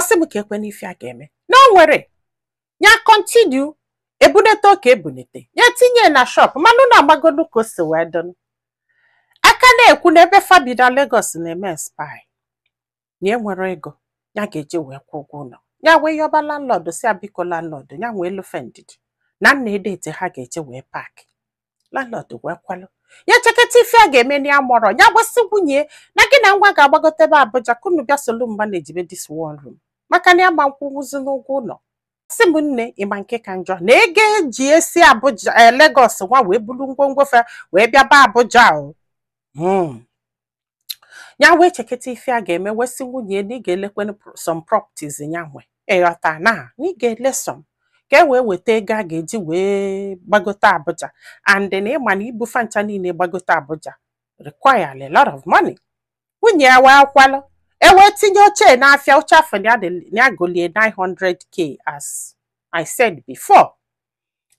Sị m ka ekwe n'ife a ga-eme na o nwere ya continue ebunete oke ebunete ya tinye na shop, manụ na agbagolu ka o si wee dụnụ aka na-ekwu na ebe fabi na Lagos na-eme spy na enwere ego ya ga-eji wee kwụ ụgwọ ụlọ. Ya wee yọba landlord, si biko landlord, ya nwee lufe ndidi na nna edete ha ga-eje wee pack. Landlord wee kwalụ ya cheketa ife a ga-eme na ya mọrọ ya gwesị nwunye na gị na ngwa ga-agbagotebe Abuja ka unu bịa solu mgba na-ejibe this one room, maka na ya ma nkwụnwụzi n'ụgwọ ụlọ. Sị m nne, ịma nke ka njọ na ego eji esi Abuja, Lagos nwa wee bulu ngwongwo fe wee bịaba Abuja o. Ya wee cheketa ife a ga-eme, wee sị nwunye na ị ga-elekwe some properties ya nwe, ịghọta na ị ga-ele some ka e wee weta ego a ga-eji wee gbagote Abuja, and na ịma na ibufa ncha niile gbagote Abuja require a lot of money. Nwunye ya wee kwalụ, e wee tinye oche n'afịa. Oche afọ na ya golie 900K, as I said before.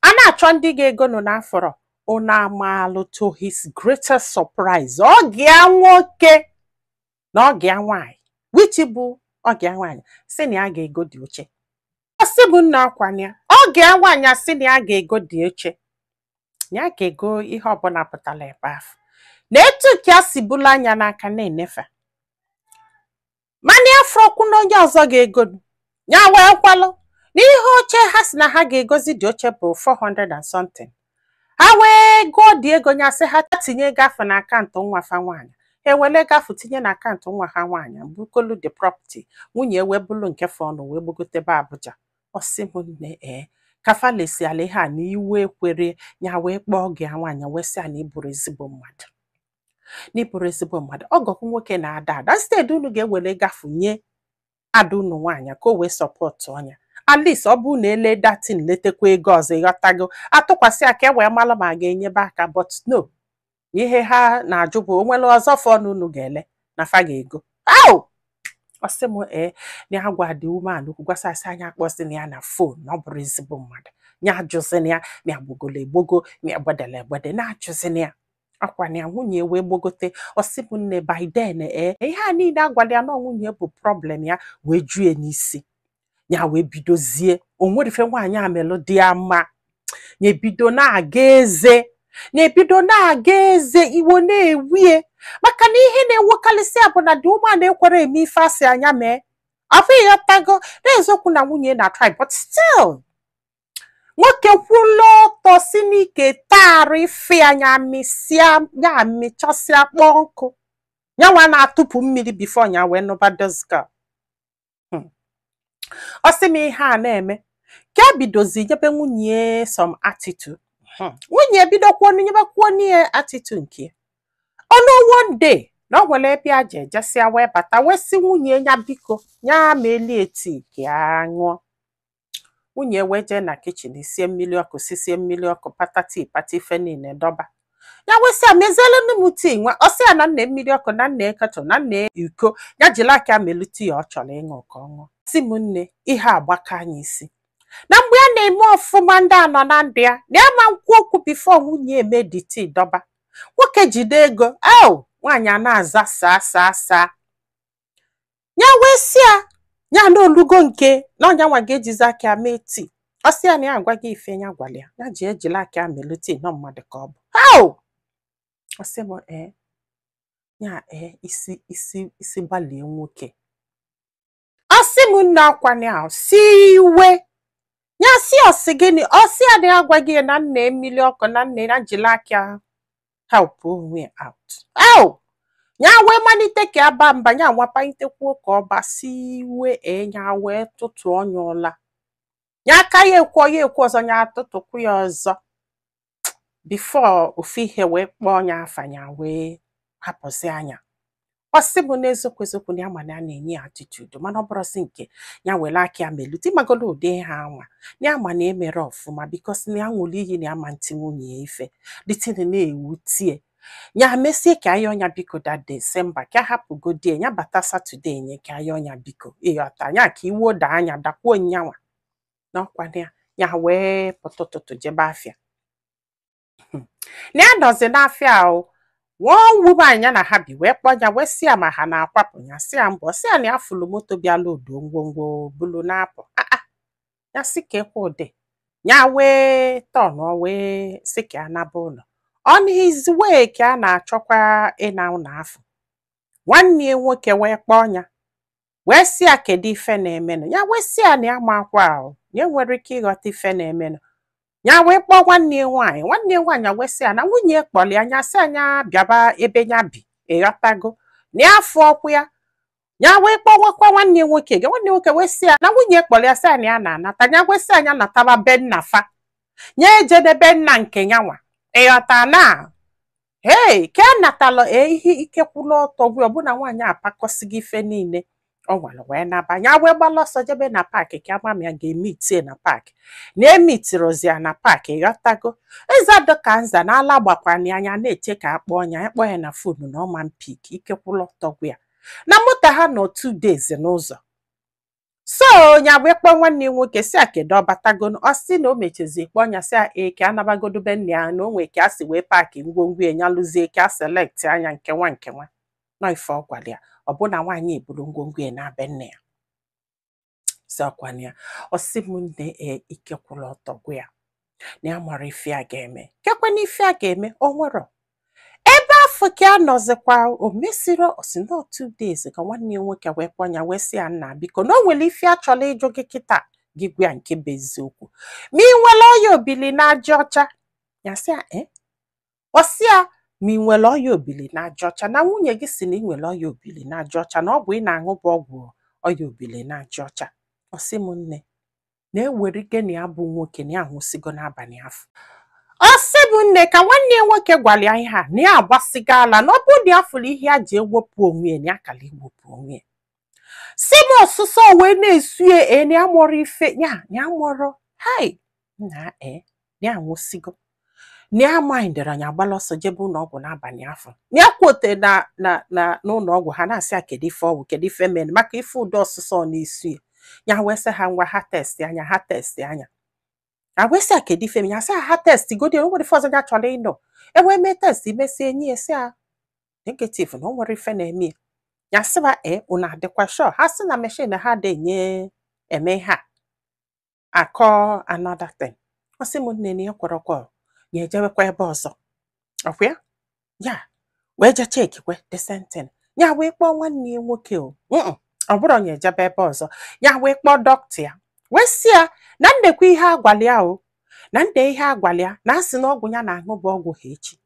A na-achọ ndị ga-ego nọ n'afọrọ unu amalụ. To his greatest surprise, ọgịa nwoke na ọgịa nwaanyị, which bụ ọgịa nwaanyị, sị na ya ga-ego dị oche. Ọ sị bụ nna ọkwa ya ọgịa nwaanyị asị na ya ga-ego dị oche, na ya ga-ego ihe ọbụla pụtara ebe ahụ, na etu ka ya si bulu anya n'aka na-enefe, mana ya fọrọkwu na onye ọzọ ga-ego ya. Wee kwalụ na ihe oche ha si na ha ga-egozi dị oche bụ 400 and something. Ha wee gụọ dị ego, ya sị ha tinye ego afọ na akaụntụ nwa fa nwaanyị. Ha ewele ego afọ tinye na akaụntụ nwa ha nwaanyị, bukolu the property. Nwunye wee bụlụ nke fọnụ wee gbogotebe Abuja. Ọ sị m nne, ee, ka lesiala ihe a na iwe ekwere ya, wee kpọọ gị nwaanyị, wee sị ya na ịbụrụ ezigbo mmadụ, na ịbụrụ ezigbo mmadụ. Ọgọkwu nwoke na-ada ada instead unu ga-ewere gafu nye ada unu nwaanyị ka o wee support ọnya. At least ọ bụrụ na ele datin letekwa ego ọzọ, ịghọtago, atụkwasị ya ka e wee malụ ma a ga-enyebe aka. But no, ihe ha na-ajụ bụ onwere ọzọ fọnụ unu ga-ele na fa ga-ego au. Ọ sị m ee, na ya gwa dị umeala ukwu, gwasasị anya akpọsị ya na phone na ọ bụrụ ezigbo mmadụ, ya ajụzina ya, na ya gbogolo egbogo, na ya gbedele egbede, na-achụzina ya akwa na ya. Nwunye wee gbogote. Ọ sị m nne, by then, ee, ihe a niile agwala ya na nwunye bụ problem ya wee ju ya n'isi. Ya wee bidozie onwerife nwaanyị amelụ dị ya mma, ya ebido na-aga eze, ya ebido na-aga eze, iwo na-ewie, maka na ihe na-ewekarịsị ya bụ na dị ụmụada ekwere eme ife asị anya mee. Afọ ịghọtago na-eziokwu na nwunye na try, but still nwoke kwụlụ ọtọ si n'ike taarị ife anya mịsịa, ya mịchasịa kpọọ nkụ, ya nwa na-atụpụ mmiri before ya wee nụba this girl. Ọ sị m ihe a na-eme ka e bidozi nyebe nwunye some attitude. Nwunye bidokwuo nyebekwuo n'ihe attitude nke ya. Ọnụ one day na ọ nwere ebe a ji ejesịa wee bata, wee sị nwunye ya biko ya melie tii ka ya ṅụọ. Nwunye wee jee na kitchen sie mmiri ọkụ, sisie mmiri ọkụ, pata tii, pata ife niile dọba. Ya wee sị ya mezielu m tii nwa. Ọ sị ya na nna mmiri ọkụ na nna kettle na nna iko, ya jiri aka melu tii ọ chọrọ ịṅụ ka ọ ṅụọ. Si m nne, ihe agbaka anya isi na mgbe ya na-eme ọfụma, ndị a nọ na ndụ ya na ya ma nkwu okwu before nwunye eme dị tii dọba. Nwoke jide ego eo, nwaanyị a na-aza saa saa saa. Ya wee sị ya ya na olugo nke na ọnya nwa ga-ejizi aka mee tii. Ọ sị ya na ya agwa gị ife ya gwara ya, ya ji ejila aka melu tii, nọ mmadụ ka ọ bụ au. Ọ sị m ee, ya ee, isi isi isi gbalie nwoke. Ọ sị m nne, akwa ya si iwe ya si ọsị gịnị? Ọ sị ya na ya agwa gị na nna mmiri ọkụ na nna ya jiri aka help onwe ya out au. Ya wee malite ka aba mba, ya nwapalitekwuo ka ọ basi iwe ee, ya wee tụtụ ọnya ụla ya aka, ya ekwu ya ekwu ọzọ, ya atụtụkwu ya ọzọ before ofu ihe wee kpọọ ya afa, ya wee hapụzi anya. Ọ sị bụ n'eziokwu eziokwu na ya ma na ya na-enye ya attitude, mana ọ bụrụzi nke ya were aka ya melute ịmagolo ụdị ihe anwa na ya ma na emere ọfụma, because na ya ṅụrụ iyi na ya ma ntị nwunye ya ife dịtịn na-ewutie ya. Mesie ka ayọ ya biko that day, sị mba, ka hapụgodie ya bata Saturday nye ka ayọ ya biko, ịghọta ya, ka iwe daa anya dakwuo nyanwa n'ọkwa ya. Ya wee pụta ụtụtụ jebe afịa na ya nọzi n'afịa o. One woman ya na ha bi wee kpọọ ya, wee sị ya ma ha na-akwapụ. Ya sị ya mbọ, sị ya na ya fụlụ moto bịa loduo ngwongwo bulu na-apụ. Ah, ya sị ka ekwe ụdị ya wee tọnụọ, wee sị ka ya naba ụlọ. On his way ka a na-achọkwa ịna ụlọ afọ, nwanne ya nwoke wee kpọọ ya, wee sị ya kedu ife na-emenụ. Ya wee sị ya na ya ma akwa ahụ, na ya nwere ike ịghọta ife na-emenụ. Ya wee kpọọ nwanne ya nwaanyị. Nwanne ya nwaanyị wee sị ya na nwunye ya kpọrọ ya, anya sị anya bịaba ebe ya bi, ịghọtago, na ya afụ ọkwụ ya. Ya wee kpọwakwa nwanne ya nwoke gị. Nwanne ya nwoke wee sị ya na nwunye ya kpọrọ ya, sị ya na ya na-anata. Ya wee sị anya nataba be nna fa, ya ejedebe nna nke ya nwa, ịghọta na hei ka a natalụ ihe ike kwụlụ ọtọ gwi ọbụna nwaanyị apakọsịghị ife niile ọ nwere wee naba. Ya wee gbala ọsọ jebe na park ka ama m ya ga-emitie na park, na emitirozi ya na park, ịghọtago. Eze ka nza na ala gbakwana anya na-eche ka akpọọ ya, akpọ ya na phone na ọma m-pick. Ike kwụlụ ọtọ gwi ya na moto ha nọ 2 days n'ụzọ. So ya wee kpọọ nwanne ya nwoke, si a kedu ọ batago. Ọ sị na o mechazi kpọọ ya, sị a ee, ka anabagodo be nna ya, na o nwee ka a si wee pack ngwongwo ya, nyalụzie ka a select anya nkewa nkewa nọ ife ọ gwara ya. Ọ bụ na nwaanyị eburu ngwongwo ya na be nna ya, si ọkwana ya. Ọ sị m nne, e ike kwụrụ ọtọ gwa ya na ya mara ife a ga-eme, kekwana ife a ga-eme. O nwero ebe afọ ka a nọzikwa. O mesịrị osi nọ 2 days ka nwanne ya nwoke wee kpọọ ya, wee sị ya, nna, biko, na o nwere ife a chọrọ ịjụ gị kịta. Gị gwa ya nke bụ eziokwu, ma ị nwere ọya obili na aja ọcha. Ya sị ya ee. Ọ sị ya ma ị nwere ọya obili na aja ọcha, na nwunye gị si na ị nwere ọya obili na aja ọcha, na ọgwụ ị na-aṅụ bụ ọgwụ ọya obili na aja ọcha. Ọ sị m nne, na-ewere ike na ya bụ nwoke na ya anwụsịgo n'abalị afọ. Ọ sị bụ nne, ka nwanne ya nwoke gwara ya ihe a, na ya agbasigo ala, na ọ bụrụ na ya fụrụ ihe ya ji ewepụ onwe ya, na ya kala iwepụ onwe ya. Si m ọsụsọ wee na-esu ya e na ya mụrụ ife ya, na ya mụrụ hai na e na ya anwụsịgo, na ya mindere anya agbala ọsọ jebe ụlọ ọgwụ n'abalị afọ. Na ya kwote na n'ụlọ ọgwụ, ha na-asị ya kedu ife ọgwụ, kedu ife mere, maka ife ụdị ọsụsọ ọ na-esu ya. Ya wee sị ha ngwa, ha test anya, ha test anya. Ha wee sị ya kedu ife mere. Ya sị ha test godi, o nwere ife ọzọ ya chọrọ ịnụ. E wee mee test, mesie nye ya, sị ya negative, na o nwere ife na-eme ya. Ya sịba ee, unu adịkwa sure? Ha sị na machine ha dị enye eme ihe a akọ another thing. Ọ sị m nne, na ya kwerekwa, ya ejewekwa ebe ọzọ ọkwa ya, ya wee je checkikwe the same thing. Ya wee kpọọ nwanne ya nwoke o ọ bụrụ ya ejebe ebe ọzọ, ya wee kpọọ dọkịta ya, wee sị ya na ndekwa ihe agwali ya o, na nde ihe agwali ya, na asị na ọgwụ ya na-aṅụ bụ ọgwụ ha echi.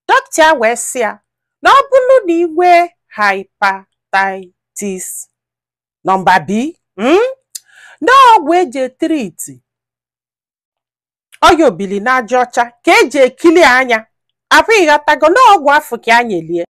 Dọkịta ya wee sị ya na ọ bụrụ na igwe hepatitis number B, na ọgwụ eji e-treat ọya obili na aja ọcha ka eji ekili anya abụ, ịghọtago, na ọgwụ afọ ka a nyelie.